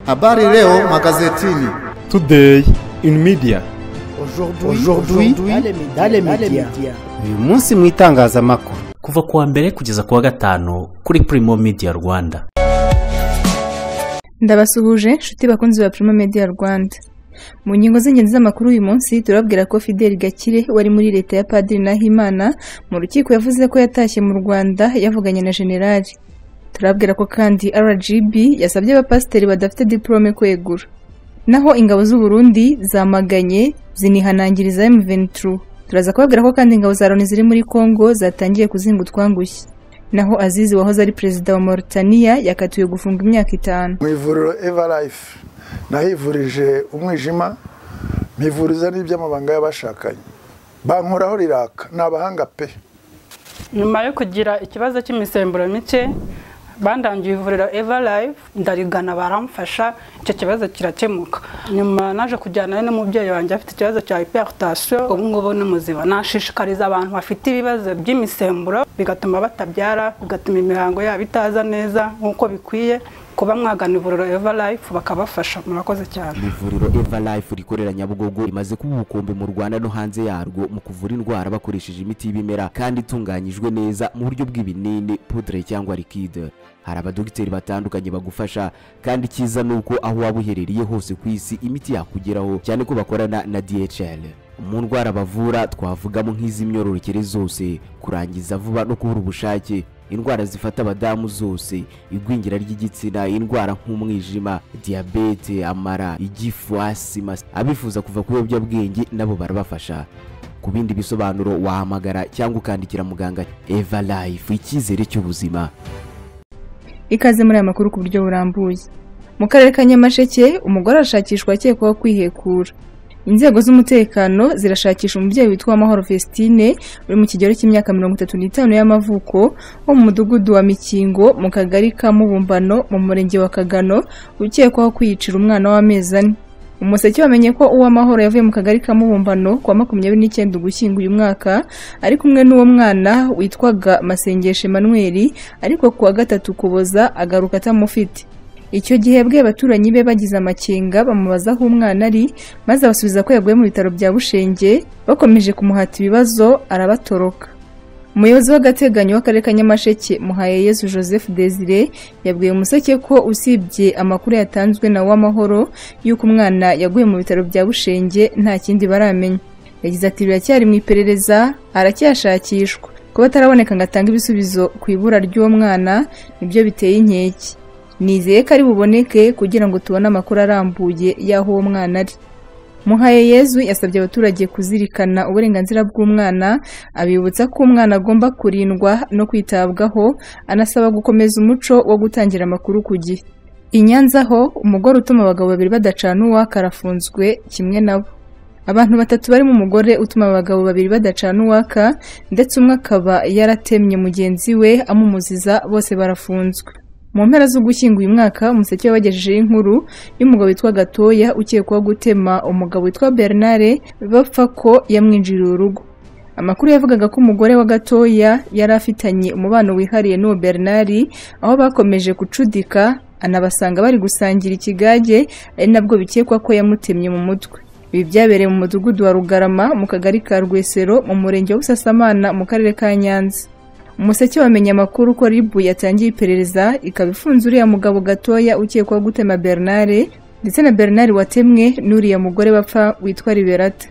Habari leo magazetini. Today in media. Aujourd'hui dans les médias. Uyu munsi mu itangazamakuru. Kuva kuwa mbere kugeza kuwa gatanu kuri Primo Media Rwanda. Ndabasuhuje nshuti bakunzi ba Primo Media Rwanda. Mu ngingo z'ingenzi z'amakuru uyu munsi turababwira ko Fidel Gakire wari muri leta ya Padiri Nahimana mu rukiko yavuze ko yatashye mu Rwanda yavuganye na Generali. Turababwira ko kandi RGB yasabye abapasiteri badafite diplome kwegura. Naho ingabo z'u Burundi zamaganye zinihanangiriza M23. Turaza kubabwira ko kandi ingabo za Loni ziri muri Congo zatangiye kuzinga utwangushye. Naho Azizi wahoze ari perezida wa Mauritania yakatiwe gufunga imyaka 5. Mu ivuriro Everlife nahivurije umwijima, mpivuriza n'iby'amabanga y'abashakanye. Bankoraho riraka, nabahanga pe. Nyuma yo kugira ikibazo cy'imisemburo mike, bandangiye ivuriro Everlife, ndarigana baramfasha, icyo kibazo kirakemuka. Nyuma naje kujyana n'umubyeyi wanjye afite ikibazo cya hypertension, ubu ngubu ni muzima. Nashishikariza abantu bafite ibibazo by'imisemburo bigatuma batabyara, bigatuma imihango yabo itaza neza nk'uko bikwiye, kuba mwagana ivuriro Everlife bakabafasha. Murakoze cyane. Ivuriro Everlife rikorera Nyabugogo rimaze kuba ubukombe mu Rwanda no hanze yarwo mu kuvura indwara bakoresheje imiti y'ibimera kandi itunganyijwe neza mu buryo bw'ibinini, poudre cyangwa liquide. Hari abadogiteri batandukanye bagufasha kandi cyiza nuko aho waba uherereye hose ku isi imiti yakugeraho, cyane ko bakorana na DHL. Mu ndwara bavura twavugamo nk'iz'imyororokere zose, kurangiza vuba no kubura ubushake, indwara zifata abadamu zose, igwingira ry'igitsina, indwara nk'umwijima, diabete, amara, igifu, asima. Abifuza kuva ku biyobyabwenge nabo barabafasha. Ku bindi bisobanuro wahamagara cyangwa ukandikira muganga. Everlife, icyizere cy'ubuzima. Ikaze muri aya makuru ku buryo burambuye. Mu karere ka Nyamasheke umugore arashakishwa akekwaho kwihekura. Inzego z'umutekano zirashakisha umubyeyi witwa Mahoro Festine uri mu kigero cy'imyaka 35 y'amavuko wo mu mudugudu wa Mikingo mu kagari ka Mubumbano mu murenge wa Kagano, ukekwaho kwiyicira umwana w'amezi 4. Umuseke wamenye ko Uwamahoro yavuye mu kagari ka Mubumbano kwa 29 Ugushyingo uyu mwaka ari kumwe n'uwo mwana witwaga Masengesho Emmanuel, ariko kuwa 3 Ukuboza agaruka atamufite. Icyo gihe bwe abaturanyi be bagize amakenga bamubaza aho umwana ari, maze abasubiza ko yaguye mu bitaro bya Bushenge. Bakomeje kumuhata ibibazo arabatoroka. Umuyobozi w'agateganyo w'akarere ka Nyamasheke Muhayeyezu Joseph Desire yabwiye Umuseke ko usibye amakuru yatanzwe na Uwamahoro y'uko umwana yaguye mu bitaro bya Bushenge nta kindi baramenya. Yagize ati biracyari mu iperereza, aracyashakishwa. Kuba ataraboneka ngo atange ibisubizo ku ibura ry'uwo mwana nibyo biteye inkeke. Nizeye ko ari buboneke kugira ngo tubone amakuru arambuye y'aho uwo mwana ari. Muhayeyezu yasabye abaturage kuzirikana uburenganzira bw'umwana, abibutsa ko umwana agomba kurindwa no kwitabwaho, anasaba gukomeza umuco wo gutangira amakuru ku gihe. I Nyanza ho umugore utuma abagabo babiri badacana uwaka arafunzwe kimwe nabo. Abantu batatu barimo umugore utuma abagabo babiri badacana uwaka ndetse umwe akaba yaratemye mugenzi we amumuziza, bose barafunzwe. Mu mpera z'Ugushyingo uyu mwaka Umuseke wabagejejeho inkuru y'umugabo witwa Gatoya ukekwaho gutema umugabo witwa Bernard bapfa ko yamwinjiriye urugo. Amakuru yavugaga ko umugore wa Gatoya yari afitanye umubano wihariye n'uwo Bernard, aho bakomeje gucudika anabasanga bari gusangira ikigage, ari nabwo bikekwa ko yamutemye mu mutwe. Ibi byabereye mu mudugudu wa Rugarama mu kagari ka Rwesero mu murenge wa Busasamana mu karere ka Nyanza. Umuseke wamenye amakuru ko RIB yatangiye iperereza ikaba ifunze uriya mugabo Gatoya ukekwaho gutema Bernard ndetse na Bernard watemwe n'uriya mugore bapfa witwa Liberata.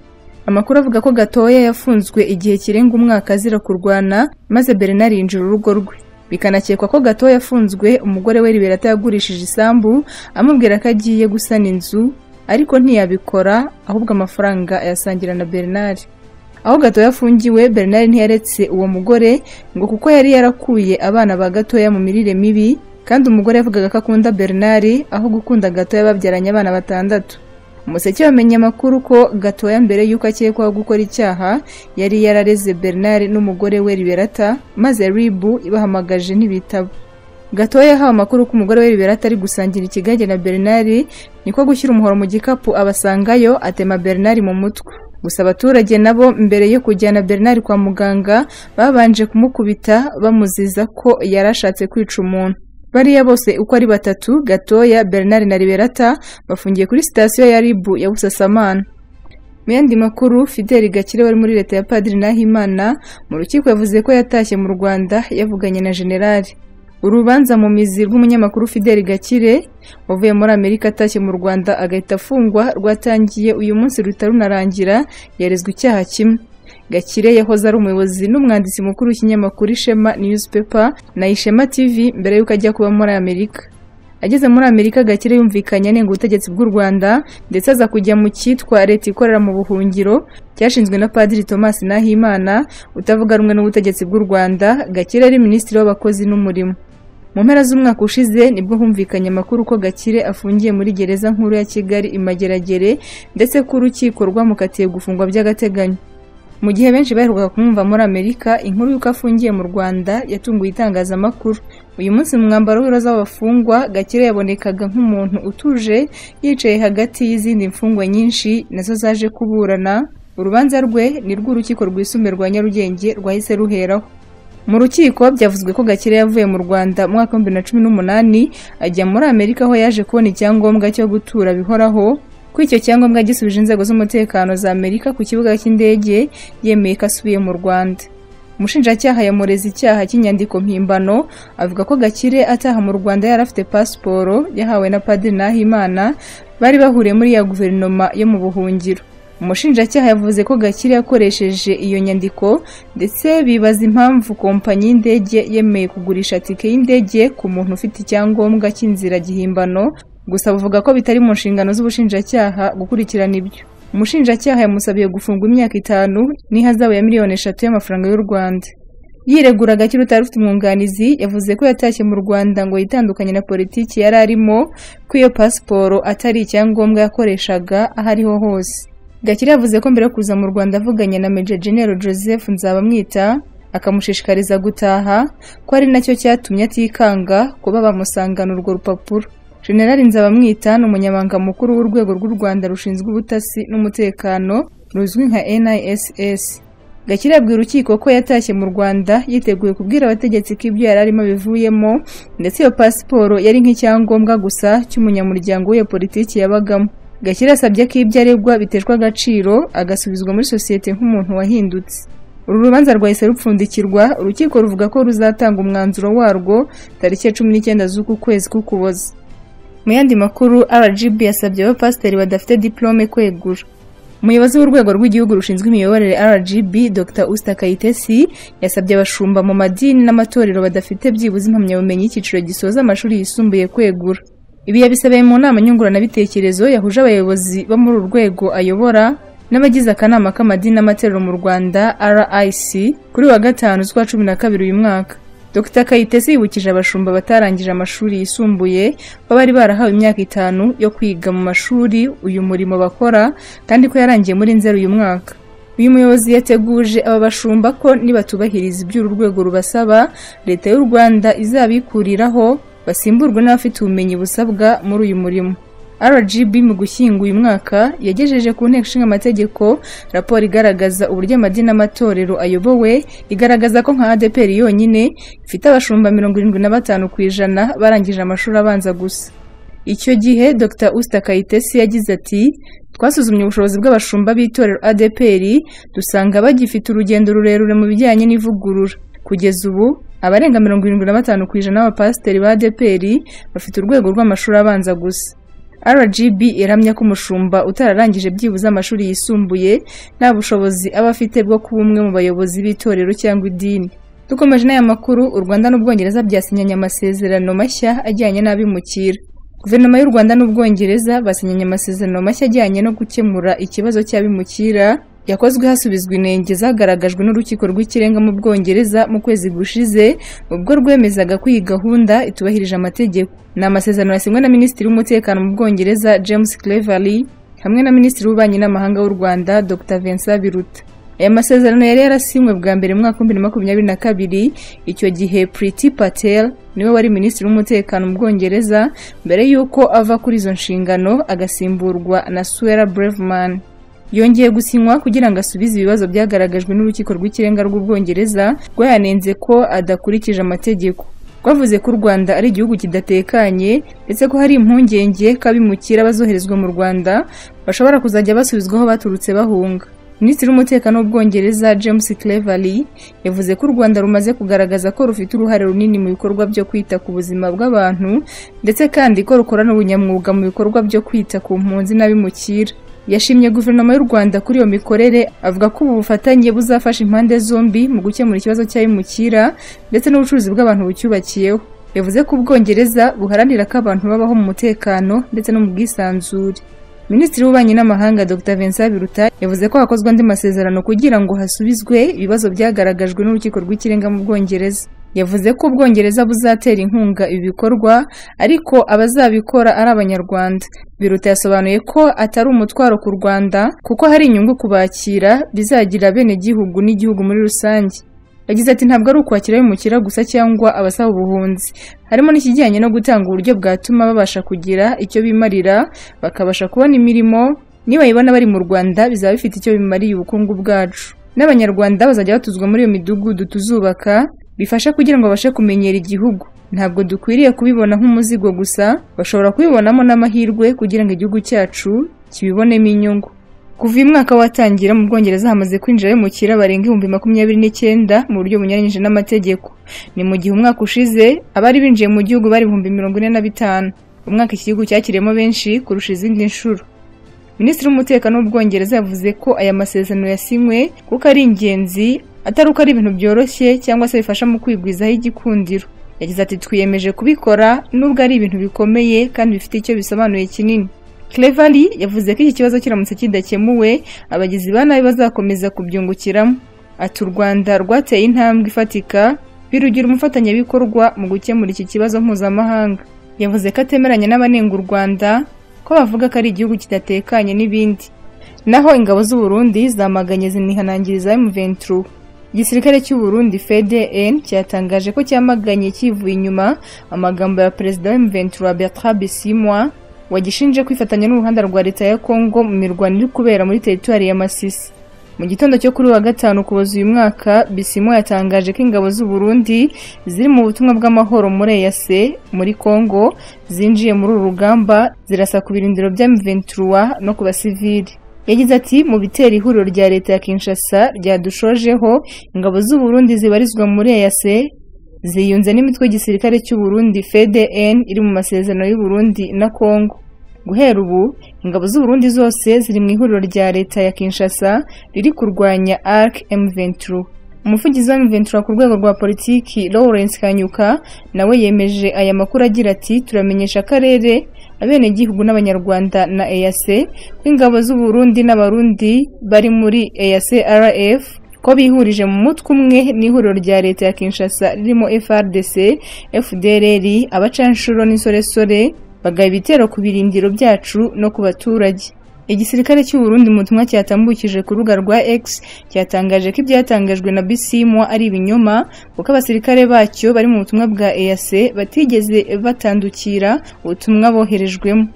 Amakuru avuga ko Gatoya yafunzwe igihe kirenga umwaka azira kurwana, maze Bernard yinjira urugo rwe. Bikanakekwa ko Gatoya yafunzwe umugore we Liberata yagurishije isambu amubwira ko agiye gusana inzu, ariko ntiyabikora ahubwo amafaranga ayasangira na Bernard. Aho Gatoya afungiwe, Bernard ntiyaretse uwo mugore ngo kuko yari yarakuye abana ba Gatoya mu mirire mibi, kandi umugore yavugaga ko akunda Bernard aho gukunda Gatoya babyaranye abana 6. Umuseke wamenye amakuru ko Gatoya mbere y'uko akekwaho gukora icyaha yari yarareze Bernard n'umugore we Liberata, maze RIB ibahamagaje ntibitaba. Gatoya yahawe amakuru ko umugore we Liberata ari gusangira ikigage na Bernard, niko gushyira umuhoro mu gikapu abasangayo atema Bernard mu mutwe. Gusa abaturage nabo mbere yo kujyana Bernard kwa muganga babanje kumukubita bamuziza ko yarashatse kwica umuntu. Bariya bose uko ari batatu, Gatoya, Bernard na Liberata, bafungiye kuri sitasiyo ya RIB ya Busasamana. Mu yandi makuru, Fidel Gakire wari muri leta ya Padiri Nahimana mu rukiko yavuze ko yatashye mu Rwanda yavuganye na Generali. Urubanza mu mizi rw'umunyamakuru Fidel Gakire wavuye muri Amerika atashye mu Rwanda agahita afungwa rwatangiye uyu munsi ruhita runarangira, yarezwe icyaha kimwe. Gakire yahoze ari umuyobozi n'umwanditsi mukuru w'ikinyamakuru Ishema Newspaper na Ishema TV mbere y'uko ajya kuba muri Amerika. Ageze muri Amerika, Gakire yumvikanye anenga ubutegetsi bw'u Rwanda ndetse aza kujya mu cyitwa leta ikorera mu buhungiro cyashinzwe na Padiri Thomas Nahimana utavuga rumwe n'ubutegetsi bw'u Rwanda. Gakire ari minisitiri w'abakozi n'umurimo. Mu mpera z'umwaka ushize nibwo humvikanye amakuru ko Gakire afungiye muri gereza nkuru ya Kigali i Mageragere, ndetse ko urukiko rwamukatiye gufungwa by'agateganyo. Mu gihe benshi baherukaga kumwumva muri Amerika, inkuru y'uko afungiye mu Rwanda yatunguye itangazamakuru. Uyu munsi mu mwambaro w'iroza w'abafungwa, Gakire yabonekaga nk'umuntu utuje yicaye hagati y'izindi mfungwa nyinshi nazo zaje kuburana. Urubanza rwe ni rw'urukiko rwisumbuye rwa Nyarugenge rwahise ruheraho. Mu rukiko byavuzwe ko Gakire yavuye mu Rwanda mu mwaka wa 2018 ajya muri Amerika, aho yaje kubona icyangombwa cyo gutura bihoraho. Ko icyo cyangombwa gisubije inzego z'umutekano za Amerika ku kibuga cy'indege, yemeye ko asubiye mu Rwanda. Umushinjacyaha yamureze icyaha cy'inyandiko mpimbano, avuga ko Gakire ataha mu Rwanda yari afite pasiporo yahawe na Padiri Nahimana bari bahuriye muri ya guverinoma yo mu buhungiro. Umushinjacyaha yavuze ko Gakire yakoresheje iyo nyandiko, ndetse bibaza impamvu kompanyi y'indege yemeye kugurisha tike y'indege ku muntu ufite icyangombwa cy'inzira gihimbano. Gusa buvuga ko bitari mu nshingano z'ubushinjacyaha gukurikirana ibyo. Umushinjacyaha yamusabiye gufungwa imyaka 5 n'ihazabu ya miliyoni 3 y'amafaranga y'u Rwanda. Yiregura, Gakire utari ufite umwunganizi yavuze ko yatashye mu Rwanda ngo yitandukanye na politiki yari arimo, ko iyo pasiporo atari icyangombwa yakoreshaga aho ariho hose. Gakire yavuze ko mbere yo kuza mu Rwanda avuganye na Major General Joseph Nzabamwita akamushishikariza gutaha, ko ari nacyo cyatumye atikanga kuba bamusangana urwo rupapuro. General Nzabamwita ni umunyamabanga mukuru w'urwego rw'u Rwanda rushinzwe ubutasi n'umutekano ruzwi nka NISS. Gakire yabwiye urukiko ko yatashye mu Rwanda yiteguye kubwira abategetsi ko ibyo yari arimo bivuyemo, ndetse iyo pasiporo yari nk'icyangombwa gusa cy'umunyamuryango w'iyo politiki yabagamo. Gakire yasabye ko ibyo aregwa biteshwa agaciro agasubizwa muri sosiyete nk'umuntu wahindutse. Uru rubanza rwahise rupfundikirwa, urukiko ruvuga ko ruzatanga umwanzuro warwo tariki ya 19 z'uku kwezi k'Ukuboza. Mu yandi makuru, RGB yasabye abapasiteri badafite diplome kwegura. Umuyobozi w'urwego rw'igihugu rushinzwe imiyoborere RGB, Dr Usta Kayitesi, yasabye abashumba mu madini n'amatorero badafite byibuze impamyabumenyi y'icyiciro gisoza amashuri yisumbuye kwegura. Ibi yabisabiye mu nama nyunguranabitekerezo yahuje abayobozi bo muri uru rwego ayobora n'abagize akanama k'amadini n'amatorero mu Rwanda RIC kuri wa 5 z'ukwa 12 uyu mwaka. Dr Kayitesi yibukije abashumba batarangije amashuri yisumbuye ko bari barahawe imyaka 5 yo kwiga mu mashuri uyu murimo bakora, kandi ko yarangiye muri Nzeri uyu mwaka. Uyu muyobozi yateguje aba bashumba ko nibatubahiriza ibyo uru rwego rubasaba, leta y'u Rwanda izabikuriraho basimburwe n'abafite ubumenyi busabwa muri uyu murimo. RGB mu gushyingo uyu mwaka yagejeje ku nteko ishinga amategeko raporo igaragaza uburyo amadini n'amatorero ayobowe, igaragaza ko nka ADEPR yonyine ifite abashumba 75% barangije amashuri abanza gusa. Icyo gihe Dr Usta Kayitesi yagize ati: "Twasuzumye ubushobozi bw'abashumba b'itorero ADEPR dusanga bagifite urugendo rurerure mu bijyanye n'ivugurura. Kugeza ubu abarenga 75% b'abapasiteri ba ADEPR bafite urwego rw'amashuri abanza gusa." RGB iramya ko umushumba utararangije byibuze amashuri yisumbuye nta bushobozi aba afite bwo kuba umwe mu bayobozi b'itorero cyangwa idini. Dukomeje n'aya makuru, u Rwanda n'Ubwongereza byasinyanye amasezerano mashya ajyanye n'abimukira. Guverinoma y'u Rwanda n'Ubwongereza basinyanye amasezerano mashya ajyanye no gukemura ikibazo cy'abimukira yakozwe hasubizwa inenge zagaragajwe n'urukiko rw'ikirenga mu Bwongereza mu kwezi gushize, ubwo rwemezaga ko iyi gahunda itubahirije amategeko. Ni amasezerano yasinywe na Minisitiri w'Umutekano mu Bwongereza James Cleverly hamwe na Minisitiri w'Ububanyi n'Amahanga w'u Rwanda Dr Vincent Biruta. Aya masezerano yari yarasinywe bwa mbere mu mwaka 2022, icyo gihe Priti Patel niwe wari Minisitiri w'Umutekano mu Bwongereza mbere y'uko ava kuri izo nshingano agasimburwa na Suella Braverman. Yongeye gusinywa kugira ngo asubize ibibazo byagaragajwe n'urukiko rw'ikirenga rw'Ubwongereza rwayanenze ko adakurikije amategeko. Rwavuze ko u Rwanda ari igihugu kidatekanye ndetse ko hari impungenge ko abimukira bazoherezwa mu Rwanda bashobora kuzajya basubizwa aho baturutse bahunga. Minisitiri w'Umutekano w'Ubwongereza James Cleverly yavuze ko u Rwanda rumaze kugaragaza ko rufite uruhare runini mu bikorwa byo kwita ku buzima bw'abantu ndetse kandi ko rukorana ubunyamwuga mu bikorwa byo kwita ku mpunzi n'abimukira. Yashimye guverinoma y'u Rwanda kuri iyo mikorere, avuga ko ubu bufatanye buzafasha impande zombi mu gukemura ikibazo cy'abimukira ndetse n'ubucuruzi bw'abantu bucyubakiyeho. Yavuze ko Ubwongereza buharanira ko abantu babaho mu mutekano ndetse no mu bwisanzure. Minisitiri w'Ububanyi n'Amahanga Dr Vincent Biruta yavuze ko hakozwe andi masezerano kugira ngo hasubizwe ibibazo byagaragajwe n'Urukiko rw'Ikirenga mu Bwongereza. Yavuze ko Ubwongereza buzatera inkunga ibi bikorwa ariko abazabikora ari Abanyarwanda. Biruta yasobanuye ko atari umutwaro ku Rwanda kuko hari inyungu kubakira bizagira abenegihugu n'igihugu muri rusange. Yagize ati ntabwo ari ukwakira abimukira gusa cyangwa abasaba ubuhunzi, harimo n'ikijyanye no gutanga uburyo bwatuma babasha kugira icyo bimarira, bakabasha kubona imirimo, nibayibona bari mu Rwanda bizaba bifite icyo bimariye ubukungu bwacu. N'Abanyarwanda bazajya batuzwa muri iyo midugudu tuzubaka, bifasha kugira ngo babashe kumenyera igihugu. Ntabwo dukwiriye kubibona nk'umuzigo gusa, bashobora kubibonamo n'amahirwe kugira ngo igihugu cyacu kibibonemo inyungu. Kuva uyu mwaka watangira mu Bwongereza hamaze kwinjira abimukira barenga 29,000 mu buryo bunyuranyije n'amategeko. Ni mu gihe umwaka ushize abari binjiye mu gihugu bari 45,000. Umwaka iki gihugu cyakiriyemo benshi kurusha izindi nshuro. Minisitiri w'Umutekano w'Ubwongereza yavuze ko aya masezerano yasinywe kuko ari ingenzi, atari uko ari ibintu byoroshye cyangwa se bifasha mu kwigwizaho igikundiro. Yagize ati twiyemeje kubikora nubwo ari ibintu bikomeye kandi bifite icyo bisobanuye kinini. Cleverly yavuze ko iki kibazo kiramutse kidakemuwe abagizi ba nabi bazakomeza kubyungukiramo. Ati u Rwanda rwateye intambwe ifatika birugira umufatanyabikorwa mu gukemura iki kibazo mpuzamahanga. Yavuze ko atemeranya n'abanenga u Rwanda ko bavuga ko ari igihugu kidatekanye n'ibindi. Naho ingabo z'u Burundi zamaganye zinihanangiriza M23. Igisirikare cy'u Burundi FDN cyatangaje ko cyamaganye kivuye inyuma amagambo ya Perezida wa M23 Bertrand Bisimwa wagishinje kwifatanya n'uruhande rwa leta ya Kongo mu mirwano iri kubera muri teritwari ya Masisi. Mu gitondo cyo kuri wa gatanu Ukuboza uyu mwaka, Bisimwa yatangaje ko ingabo z'u Burundi ziri mu butumwa bw'amahoro muri EAC muri Kongo zinjiye muri uru rugamba zirasa ku birindiro bya M23 no ku basivili. Yagize ati mu bitera ihuriro rya leta ya Kinshasa ryadushojeho, ingabo z'u Burundi zibarizwa muri EAC ziyunze n'imitwe y'igisirikare cy'u Burundi FDN iri mu masezerano y'u Burundi na Kongo. Guhera ubu ingabo z'u Burundi zose ziri mu ihuriro rya leta ya Kinshasa riri kurwanya ARC M23. Umuvugizi wa M23 ku rwego rwa politiki Lawrence Kanyuka nawe yemeje aya makuru agira ati turamenyesha akarere, abenegihugu n'Abanyarwanda na EAC ko ingabo z'u Burundi n'Abarundi bari muri EAC RF ko bihurije mu mutwe umwe n'ihuriro rya leta ya Kinshasa ririmo FARDC, FDLR, abacanshuro n'insoresore bagaba ibitero ku birindiro byacu no ku baturage. Igisirikare cy'u Burundi mu butumwa cyatambukije ku rubuga rwa X cyatangaje ko ibyatangajwe na Bisimwa ari ibinyoma kuko abasirikare bacyo bari mu butumwa bwa EAC batigeze batandukira ubutumwa boherejwemo.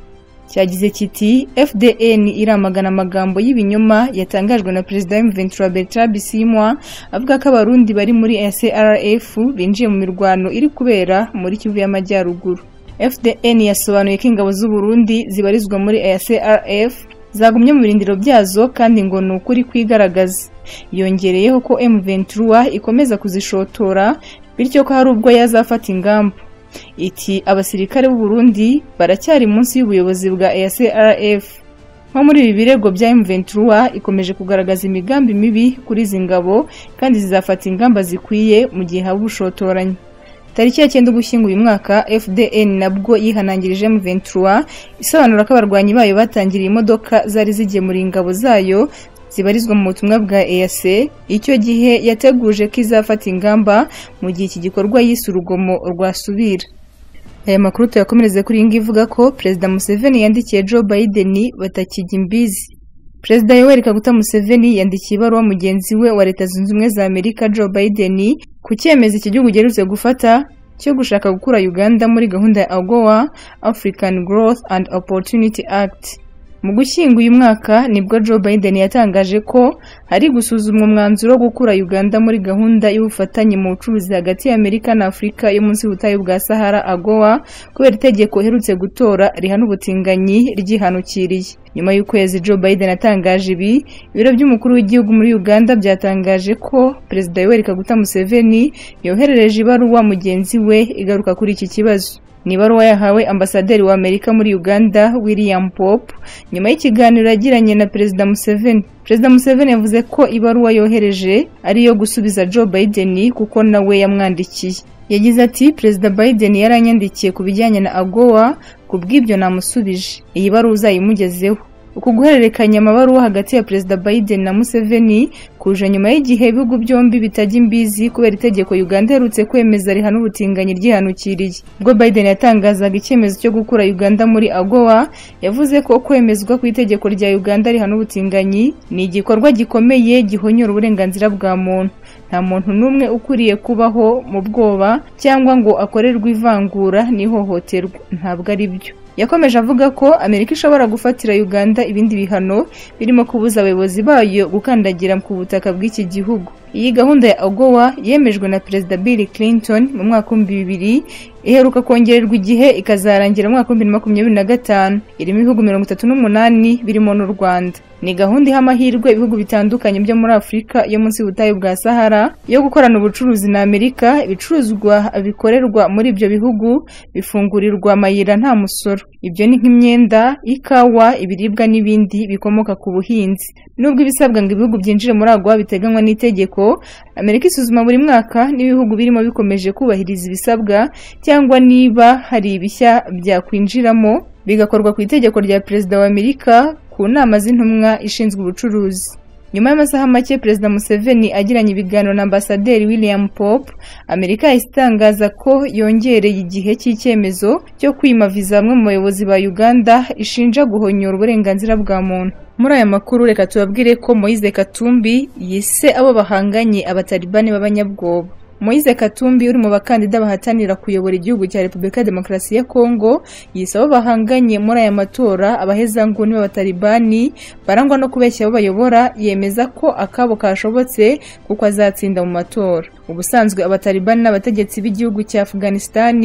Cyagize kiti FDN iramagana amagambo y'ibinyoma yatangajwe na Perezida M23 Bertrand Bisimwa avuga ko Abarundi bari muri SRF binjiye mu mirwano iri kubera muri Kivu y'Amajyaruguru. FDN yasobanuye ko ingabo z'u Burundi zibarizwa muri SRF zagumye mu birindiro byazo kandi ngo ni ukuri kwigaragaza. Yongereyeho ko M23 ikomeza kuzishotora bityo ko hari ubwo yazafata ingamba. Iti abasirikare b'u Burundi baracyari munsi y'ubuyobozi bwa SRF. Nko muri ibi birego bya M23 ikomeje kugaragaza imigambi mibi kuri izi ngabo kandi zizafata ingamba zikwiye mu gihe haba ubushotoranyi. Tariki ya 9 Ugushyingo uyu mwaka FDN nabwo yihanangirije M23 isobanura ko abarwanyi bayo batangiriye imodoka zari zigemura ingabo zayo zibarizwa mu butumwa bwa EAC. Icyo gihe yateguje ko izafata ingamba mu gihe iki gikorwa yise urugomo rwasubira. Aya makuru tuyakomereze kuri iyi ivuga ko Perezida Museveni yandikiye Joe Biden batakijya imbizi. Perezida Yoweri Kaguta Museveni yandikiye ibaruwa mugenzi we wa Leta Zunze Ubumwe za Amerika Joe Biden ku cyemezo iki gihugu giherutse gufata cyo gushaka gukura Uganda muri gahunda ya AGOA, African Growth and Opportunity Act. Mu gushyingo uyu mwaka nibwo Joe Biden yatangaje ko hari gusuzumwa umwanzuro wo gukura Uganda muri gahunda y'ubufatanye mu bucuruzi hagati ya Amerika na Afurika yo munsi y'ubutayu bwa Sahara AGOA, kubera itegeko iherutse gutora rihana ubutinganyi ryihanukiriye. Nyuma y'ukwezi Joe Biden atangaje ibi, ibiro by'umukuru w'igihugu muri Uganda byatangaje ko Perezida Yoweri Kaguta Museveni yoherereje ibaruwa mugenzi we igaruka kuri iki kibazo. Ni ibaruwa yahawe ambasaderi wa Amerika muri Uganda William Pope nyuma y'ikiganiro yagiranye na Perezida Museveni. Perezida Museveni yavuze ko ibaruwa yohereje ari iyo gusubiza Joe Biden kuko nawe yamwandikiye. Yagize ati Perezida Biden yaranyandikiye ku bijyanye na AGOA, ku bw'ibyo namusubije. Iyi baruwa uzayimugezeho. Uku guhererekanya amabaruwa hagati ya Perezida Biden na Museveni kuje nyuma y'igihe ibihugu byombi bitajya imbizi kubera itegeko Uganda iherutse kwemeza rihana ubutinganyi ryihanukiriye. Ubwo Biden yatangazaga icyemezo cyo gukura Uganda muri AGOA, yavuze ko kwemezwa ku itegeko rya Uganda rihana ubutinganyi ni igikorwa gikomeye gihonyora uburenganzira bwa muntu. Nta muntu n'umwe ukwiriye kubaho mu bwoba cyangwa ngo akorerwe ivangura n'ihohoterwa, ntabwo ari byo. Yakomeje avuga ko Amerika ishobora gufatira Uganda ibindi bihano birimo kubuza abayobozi bayo gukandagira ku butaka bw'iki gihugu. Iyi gahunda ya AGOA yemejwe na Perezida Bill Clinton mu mwaka 2000, iheruka kongererwa igihe ikazarangira mu mwaka 2025. Irimo ibihugu 38 birimo n'u Rwanda. Ni gahunda iha amahirwe ibihugu bitandukanye byo muri Afurika yo munsi y'ubutayu bwa Sahara yo gukorana ubucuruzi na Amerika. Ibicuruzwa bikorerwa muri ibyo bihugu bifungurirwa amayira nta musoro. Ibyo ni nk'imyenda, ikawa, ibiribwa n'ibindi bikomoka ku buhinzi. Nubwo ibisabwa ngo ibihugu byinjire muri AGOA biteganywa n'itegeko, Amerika isuzuma buri mwaka n'ibihugu birimo bikomeje kubahiriza ibisabwa cyangwa niba hari ibishya byakwinjiramo, bigakorwa ku itegeko rya Perezida wa Amerika ku nama z'intumwa ishinzwe ubucuruzi. Nyuma y'amasaha make Perezida Museveni agiranye ibiganiro na Ambasaderi William Pope, Amerika yahise itangaza ko yongereye igihe cy'icyemezo cyo kwima viza bamwe mu bayobozi ba Uganda ishinja guhonyora uburenganzira bwa muntu. Muri aya makuru reka tubabwire ko Moise Katumbi yise abo bahanganye abatalibani b'abanyabwoba. Moise Katumbi uri mu bakandida bahatanira kuyobora igihugu cya Repubulika ya Demokarasi ya Kongo yise abo bahanganye muri aya matora abahezanguni b'abatalibani barangwa no kubeshya abo bayobora, yemeza ko akabo kashobotse kuko azatsinda mu matora. Ubusanzwe abatalibani n'abategetsi b'igihugu cya Afghanistan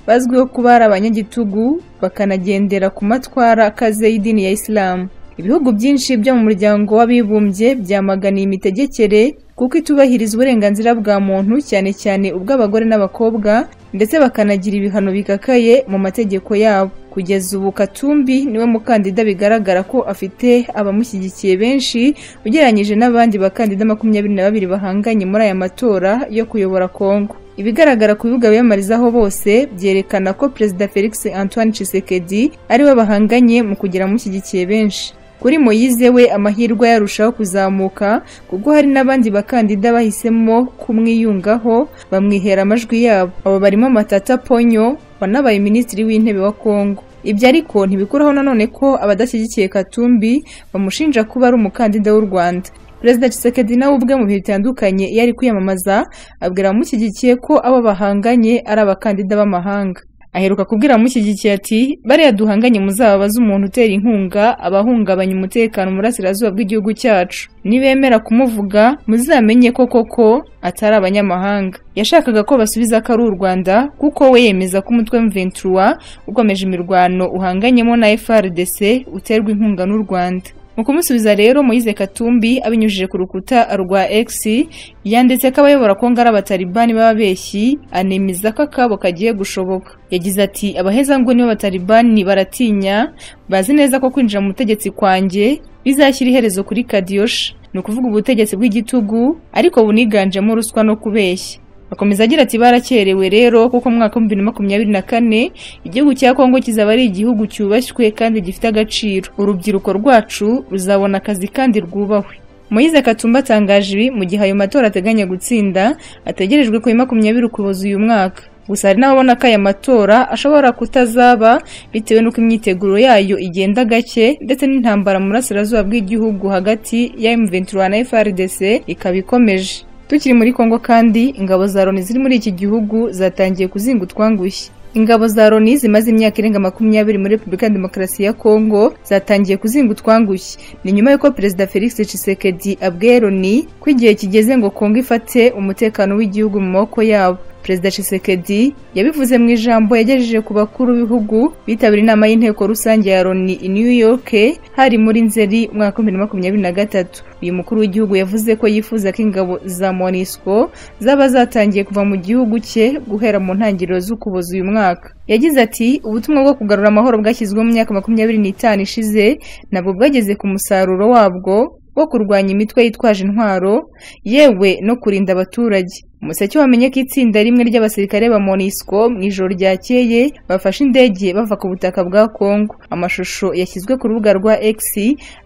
bazwiho kuba ari abanyagitugu bakanagendera ku matwara akaze y'idini ya Islam. Ibihugu byinshi byo mu muryango w'abibumbye byamaganiye imitegekere kuko itubahiriza uburenganzira bwa muntu, cyane cyane ubw'abagore n'abakobwa, ndetse bakanagira ibihano bikakaye mu mategeko yabo. Kugeza ubu Katumbi niwe mukandida bigaragara ko afite abamushyigikiye benshi ugereranyije n'abandi bakandida 22 bahanganye muri aya matora yo kuyobora Kongo. Ibigaragara ku bibuga biyamamarizaho bose byerekana ko Perezida Felix Antoine Tshisekedi ariwe bahanganye mu kugira amushyigikiye benshi. Kuri Moise we amahirwe yarushaho kuzamuka kuko hari n'abandi bakandida bahisemo kumwiyungaho bamwihera amajwi yabo. Abo barimo Matata Ponyo wanabaye minisitiri w'intebe wa Kongo. Ibyo ariko ntibikuraho nanone ko abadashyigikiye Katumbi bamushinja kuba ari umukandida w'u Rwanda. Perezida Tshisekedi nawe ubwe mu bihe bitandukanye iyo ari kwiyamamaza abwira abamushyigikiye ko abo bahanganye ari abakandida b'amahanga. Aheruka kubwira abamushyigikiye ati bariya duhanganye muzababaze umuntu utera inkunga abahungabanya umutekano mu burasirazuba bw'igihugu cyacu. Nibemera kumuvuga muzamenye ko koko atari abanyamahanga. Yashakaga ko basubiza ko ari u Rwanda kuko we yemeza ko umutwe M23 ukomeje imirwano uhanganyemo na FARDC uterwa inkunga n'u Rwanda. Mu kumusubiza rero Moise Katumbi abinyujije ku rukuta rwa X yanditse ko abayobora Kongo ari abatalibani b'ababeshyi, anemeza ko akabo kagiye gushoboka. Yagize ati abahezanguni b'abatalibani baratinya, bazi neza ko kwinjira mu butegetsi kwanjye bizashyira iherezo kuri Kadiosha, ni ukuvuga ubutegetsi bw'igitugu ariko buniganjemo ruswa no kubeshya. Akomeza agira ati barakerewe rero kuko mu mwaka wa 2024 igihugu cya Kongo kizaba ari igihugu cyubashywe kandi gifite agaciro. Urubyiruko rwacu ruzabona akazi kandi rwubahwe. Moise Katumbi atangaje ibi mu gihe ayo matora ateganya gutsinda ategerejwe ku 20 Ukuboza uyu mwaka. Gusa hari n'ababona ko aya matora ashobora kutazaba bitewe n'uko imyiteguro yayo igenda gake ndetse n'intambara mu burasirazuba bw'igihugu hagati ya M23 na FARDC ikaba ikomeje. Tukiri muri Kongo kandi ingabo za Loni ziri muri iki gihugu zatangiye kuzinga utwangushye. Ingabo za Loni zimaze imyaka irenga 20 muri Repubulika ya Demokarasi ya Kongo zatangiye kuzinga utwangushye. Ni nyuma y'uko Perezida Felix Tshisekedi abwiye Loni ko igihe kigeze ngo Kongo ifate umutekano w'igihugu mu maboko yabo. Perezida Tshisekedi yabivuze mu ijambo yagejeje ku bakuru b'ibihugu bitabira inama y'inteko rusange ya Loni i New York hari muri Nzeri umwaka wa 2023. Uyu mukuru w'igihugu yavuze ko yifuza ko ingabo za MONUSCO zaba zatangiye kuva mu gihugu cye guhera mu ntangiriro z'Ukuboza uyu mwaka. Yagize ati ubutumwa bwo kugarura amahoro bwashyizweho mu myaka 25 ishize nabwo bwageze ku musaruro wabwo wo kurwanya imitwe yitwaje intwaro yewe no kurinda abaturage. Umuseke wamenye ko itsinda rimwe ry'abasirikare ba MONUSCO mu ijoro ryakeye bafashe indege bava ku butaka bwa Kongo. Amashusho yashyizwe ku rubuga rwa X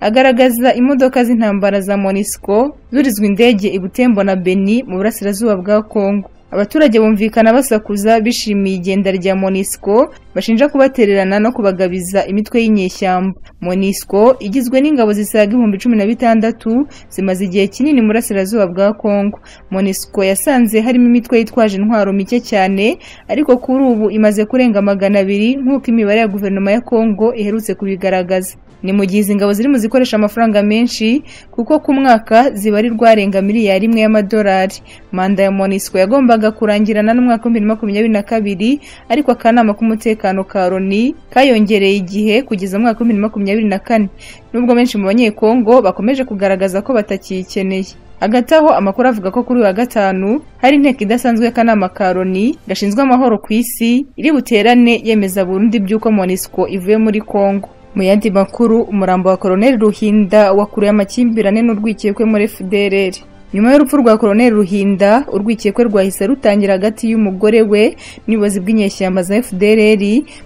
agaragaza imodoka z'intambara za MONUSCO zurizwa indege i Butembo na Beni mu burasirazuba bwa Kongo. Abaturage bumvikana basakuza bishimiye igenda rya MONUSCO bashinja kubatererana no kubagabiza imitwe y'inyeshyamba. MONUSCO igizwe n'ingabo zisaga 16,000 zimaze igihe kinini mu burasirazuba bwa Kongo. MONUSCO yasanze harimo imitwe yitwaje intwaro mike cyane, ariko kuri ubu imaze kurenga 200 nk'uko imibare ya guverinoma ya Kongo iherutse kubigaragaza. Ni mu gihe izi ngabo ziri mu zikoresha amafaranga menshi kuko ku mwaka zibarirwa arenga miliyari imwe y'amadolari. Manda ya MONUSCO yagombaga kurangirana n'umwaka wa 2022, ariko akanama k'umutekano ka Loni kayongereye igihe kugeza mu mwaka wa 2024, nubwo benshi mu banyekongo bakomeje kugaragaza ko batakiyikeneye. Hagati aho amakuru avuga ko kuri uyu wa gatanu hari inteko idasanzwe y'akanama ka Loni gashinzwe amahoro ku isi iri buterane yemeza burundu iby'uko MONUSCO ivuye muri Kongo. Mu yandi makuru, umurambo wa Colonel Ruhinda wakuruye amakimbirane n'urwikekwe muri FDLR. Nyuma y'urupfu rwa Colonel Ruhinda, urwikekwe rwahise rutangira hagati y'umugore we n'ubuyobozi bw'inyeshyamba za FDLR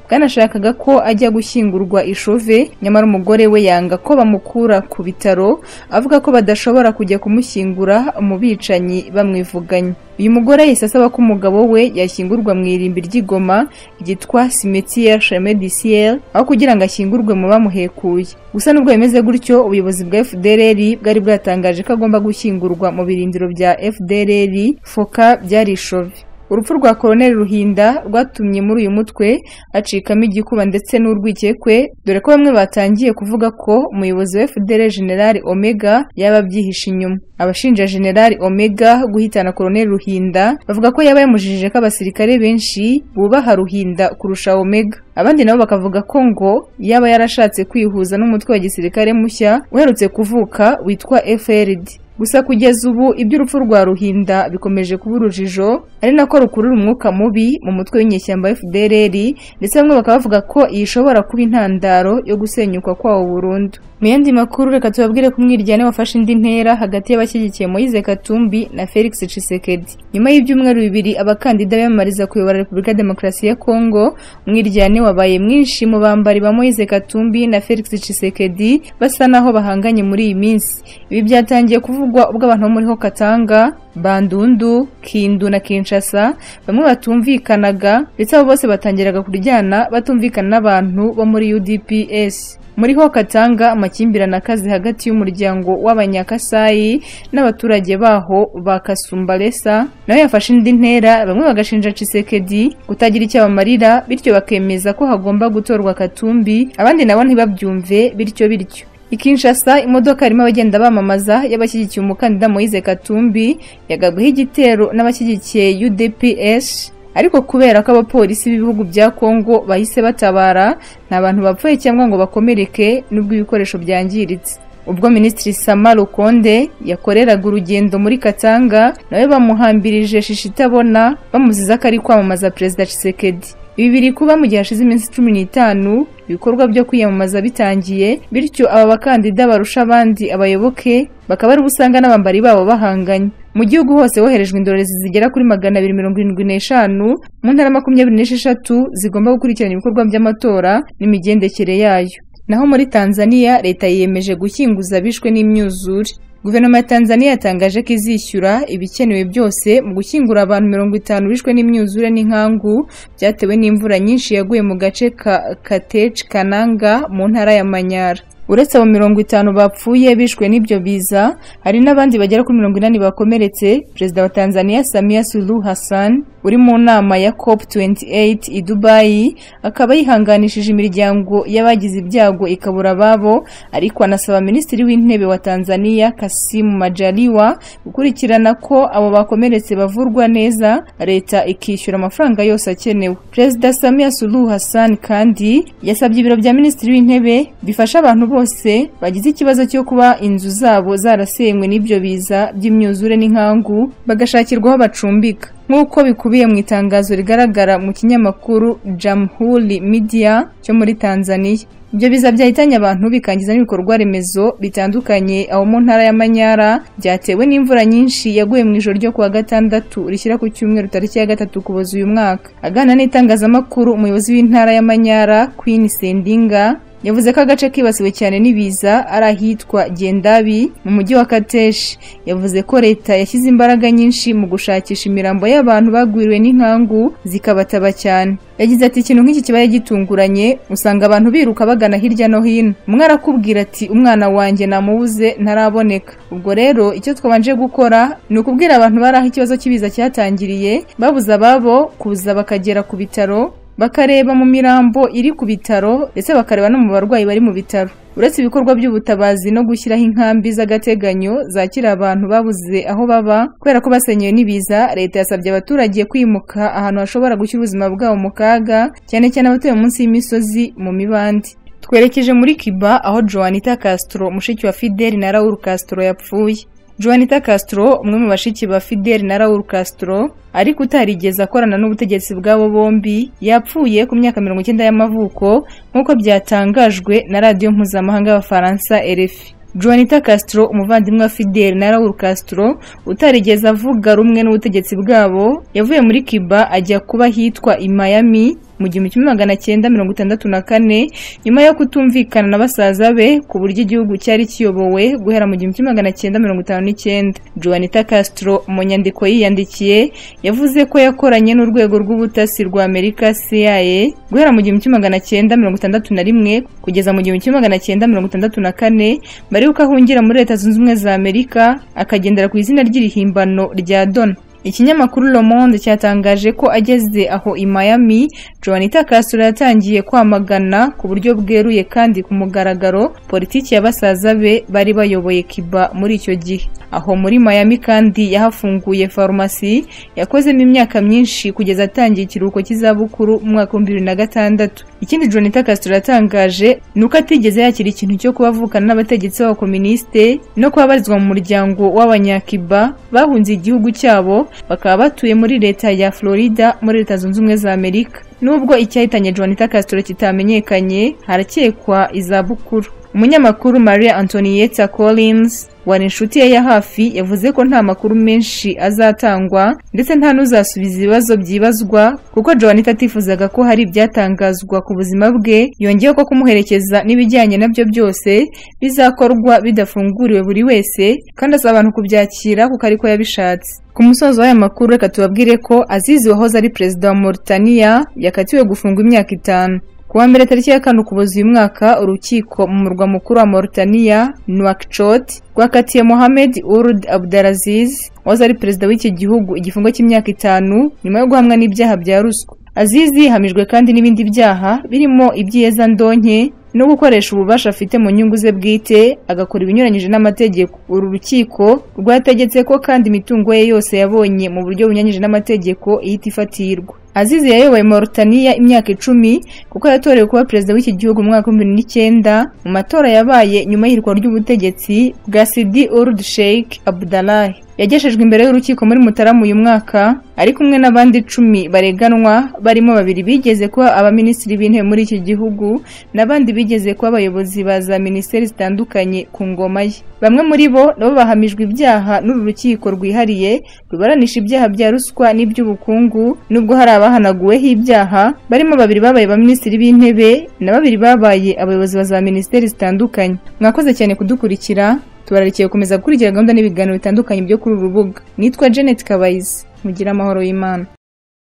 bwanashakaga ko ajya gushyingurwa i Chauve, nyamara umugore we yanga ko bamukura ku bitaro avuga ko badashobora kujya kumushyingura mu bicanyi bamwivuganye. Uyu mugore yahise asaba ko umugabo we yashyingurwa mu irimbi ry'Igoma ryitwa Cimetière Chemin du Ciel aho kugira ngo ashyingurwe mu bamuhekuye. Gusa nubwo bimeze gutyo, ubuyobozi bwa FDLR bwari bwatangaje ko agomba gushyingurwa mu birindiro bya FDLR Foka byari Chauve. Urupfu rwa Colonel Ruhinda rwatumye muri uyu mutwe acikamo igikuba ndetse n'urwikekwe, dore ko bamwe batangiye kuvuga ko umuyobozi wa FDLR General Omega yaba abyihishe inyuma. Abashinja General Omega guhitana Colonel Ruhinda bavuga ko yaba yamujijije ko abasirikare benshi bubaha Ruhinda kurusha Omega. Abandi nabo bakavuga ko ngo yaba yarashatse kwihuza n'umutwe wa gisirikare mushya uherutse kuvuka witwa FRD. Gusa kugeza ubu iby'urupfu rwa Ruhinda bikomeje kuba urujijo, ari nako rukurura umwuka mubi mu mutwe w'inyeshyamba FDLR, ndetse bamwe bakaba bavuga ko iyi ishobora kuba intandaro yo gusenyuka kwawo burundu. Mu yandi makuru, reka tubabwire ko umwiryane wafashe indi ntera hagati y'abashyigikiye Moise Katumbi na Felix Tshisekedi. Nyuma y'ibyumweru bibiri abakandida biyamamariza kuyobora Repubulika ya Demokarasi ya Kongo, umwiryane wabaye mwinshi mu bambari ba Moise Katumbi na Felix Tshisekedi basa naho bahanganye muri iyi minsi. Ibi byatangiye kuvugwa ubwo abantu bo muri Katanga, Bandundu, Kindu na Kinshasa bamwe batumvikanaga, ndetse abo bose batangiraga kuryana batumvikana n'abantu bo muri UDPS. Muri Katanga amakimbirane akaze hagati y'umuryango w'Abanyakasayi n'abaturage baho ba Kasumbalesa nawe yafashe indi ntera, bamwe bagashinja Tshisekedi kutagira icyo abamarira, bityo bakemeza ko hagomba gutorwa Katumbi, abandi nabo ntibabyumve bityo bityo. I Kinshasa imodoka harimo abagenda bamamaza y'abashyigikiye umukandida Moise Katumbi yagabweho igitero n'abashyigikiye UDPS, ariko kubera ko abapolisi b'ibihugu bya Kongo bahise batabara, nta bantu bapfuye cyangwa ngo bakomereke nubwo ibikoresho byangiritse. Ubwo Minisitiri Sama Lukonde yakoreraga urugendo muri Katanga, nawe bamuhambirije shisha itabona bamuziza ko ari kwamamaza Perezida Tshisekedi. Ibi biri kuba mu gihe hashize iminsi 15 ibikorwa byo kwiyamamaza bitangiye, bityo aba bakandida barusha abandi abayoboke bakaba ari usanga n'abambari babo bahanganye. Mu gihugu hose woherejwe indorerezi zigera kuri 275 mu ntara 26 zigomba gukurikirana ibikorwa by'amatora n'imigendekere yayo. Naho muri Tanzania leta yiyemeje gushyinguza abishwe n'imyuzure. Guverinoma ya Tanzania yatangaje ko izishyura ibikenewe byose mu gushyingura abantu 50 bishwe n'imyuzure n'inkangu byatewe n'imvura nyinshi yaguye mu gace ka Katech Kananga mu ntara ya Manyara. Uretse abo 50 bapfuye bishwe n'ibyo biza, hari n'abandi bagera kuri 80 bakomeretse. Perezida wa Tanzania Samia Suluhu Hassan uri mu nama ya COP28 i Dubai akaba yihanganishije imiryango y'abagize ibyago ikabura ababo, ariko anasaba Minisitiri w'Intebe wa Tanzania Kassim Majaliwa gukurikirana ko abo bakomeretse bavurwa neza, leta ikishyura amafaranga yose akenewe. Perezida Samia Suluhu Hassan kandi yasabye ibiro bya Minisitiri w'Intebe bifasha abantu bose bagize ikibazo cyo kuba inzu zabo zarasenywe n'ibyo biza by'imyuzure n'inkangu bagashakirwa aho bacumbika, nk'uko bikubiye mu itangazo rigaragara mu kinyamakuru Jamhuri Media cyo muri Tanzania. Ibyo biza byahitanye abantu bikangiza n'ibikorwa remezo bitandukanye aho mu ntara ya Manyara, byatewe n'imvura nyinshi yaguye mu ijoro ryo kuwa gatandatu rishyira ku cyumweru tariki ya 3 Ukuboza uyu mwaka. Aganira n'itangazamakuru, umuyobozi w'intara ya Manyara Queen Sendinga yavuze ko agace kibasiwe cyane n'ibiza ari ahitwa Gendabi mu mujyi wa Kateshi. Yavuze ko leta yashyize imbaraga nyinshi mu gushakisha imirambo y'abantu bagwiriwe n'inkangu zikabataba cyane. Yagize ati ikintu nk'iki kibaye gitunguranye usanga abantu biruka bagana hirya no hino, umwe arakubwira ati umwana wanjye namubuze ntaraboneka. Ubwo rero icyo twabanje gukora ni ukubwira abantu bari aho ikibazo cy'ibiza cyatangiriye babuze ababo kuza bakagera ku bitaro, bakareba mu mirambo iri ku bitaro ndetse bakareba no mu barwayi bari mu bitaro. Uretse ibikorwa by'ubutabazi no gushyiraho inkambi z'agateganyo zakira abantu babuze aho baba kubera ko basenyewe n'ibiza, leta yasabye abaturage kwimuka ahantu hashobora gushyira ubuzima bwabo mu kaga, cyane cyane abatuye munsi y'imisozi mu mibande. Twerekeje muri Cuba aho Joanita Castro, mushiki wa Fidel na Raul Castro, yapfuye. Joanita Castro, umwe mu bashiki ba Fidel na Raul Castro, ariko utarigeze akorana n'ubutegetsi bwabo bombi, yapfuye ku myaka 90 y'amavuko nk'uko byatangajwe na radiyo mpuzamahanga y'Abafaransa RFI. Joanita Castro, umuvandimwe wa Fidel na Raul Castro, utarigeze avuga rumwe n'ubutegetsi bwabo, yavuye muri Cuba ajya kuba hitwa i Miami mu 1964 nyuma yo kutumvikana na basaza be ku buryo igihugu cyari kiyobowe guhera mu 1959. Joanita Castro mu nyandiko yiyandikiye yavuze ko yakoranye n'urwego rw'ubutasi rwa Amerika CIA guhera mu 1961 kugeza mu 1964, mbere yuko ahungira muri Leta Zunze Ubumwe za Amerika akagendera ku izina ry'irihimbano rya Donna. Ikinyamakuru Le Monde cyatangaje ko ageze aho i Miami, Joanita Castro yatangiye kwamagana ku buryo bweruye kandi ku mugaragaro politiki ya basaza be bari bayoboye Cuba muri icyo gihe. Aho muri Miami kandi yahafunguye farumasi yakozemo imyaka myinshi kugeza atangiye ikiruhuko cy'izabukuru mu mwaka wa 2006. Ikindi Joanita Castro yatangaje ni uko atigeze yakira ikintu cyo kuba avukana n'abategetsi b'abakomunisite no kuba abarizwa mu muryango w'abanyakiba bahunze igihugu cyabo bakaba batuye muri leta ya Florida muri Leta Zunze Ubumwe za Amerika. Nubwo icyahitanye Joanita Castro kitamenyekanye, harakekwa izabukuru. Umunyamakuru Maria Antonietta Collins wari inshuti ye ya hafi yavuze ko nta makuru menshi azatangwa ndetse nta n'uzasubiza ibibazo byibazwa kuko Joanita atifuzaga ko hari ibyatangazwa ku buzima bwe. Yongeyeho ko kumuherekeza n'ibijyanye nabyo byose bizakorwa bidafunguriwe buri wese, kandi asaba abantu kubyakira kuko ariko yabishatse. Ku musozo w'aya makuru reka tubabwire ko Azizi wahoze ari perezida wa Mauritania yakatiwe gufungwa imyaka 5. Kuwa mbere tariki ya 5 Ukuboza uyu mwaka, urukiko mu murwa mukuru wa Mauritania Nouakchott rwakatiye Mohamed Ould Abdelaziz wahoze ari perezida w'iki gihugu igifungo cy'imyaka 5 nyuma yo guhamwa n'ibyaha bya ruswa. Azizi yahamijwe kandi n'ibindi byaha birimo iby'iyezandonke no gukoresha ububasha afite mu nyungu ze bwite agakora ibinyuranyije n'amategeko. Uru rukiko rwategetse ko kandi imitungo ye yose yabonye mu buryo bunyuranyije n'amategeko ihita ifatirwa. Azizi yayoboye Mauritania imyaka 10 kuko yatorewe kuba perezida w'iki gihugu mu mwaka wa 2009 mu matora yabaye nyuma y'ihirikwa ry'ubutegetsi bwa Sidi Ould Sheikh Abdallah. Yageshejwe imbere y'urukiko muri Mutarama uyu mwaka ari kumwe n'abandi 10 bareganwa, barimo babiri bigeze kuba abaminisitiri b'intebe muri iki gihugu n'abandi bigeze kuba abayobozi ba za minisiteri zitandukanye ku ngoma ye. Bamwe muri bo nabo bahamijwe ibyaha n'uru rukiko rwihariye rubaranisha ibyaha bya ruswa n'iby'ubukungu, nubwo hari abahanaguweho ibyaha barimo babiri babaye abaminisitiri b'intebe na babiri babaye abayobozi ba za minisiteri zitandukanye. Mwakoze cyane kudukurikira, tubararikiye gukomeza gukurikira gahunda n'ibiganiro bitandukanye byo kuri uru rubuga. Nitwa Janet Kabayizi, mugire amahoro y'Imana.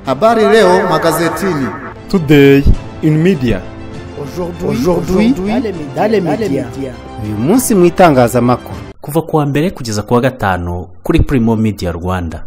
Habari leo magazetini. Today in media. Aujourd'hui dans les médias. Uyu munsi mu itangazamakuru. Kuva ku wa mbere kugeza ku wa gatanu kuri Primo Media Rwanda.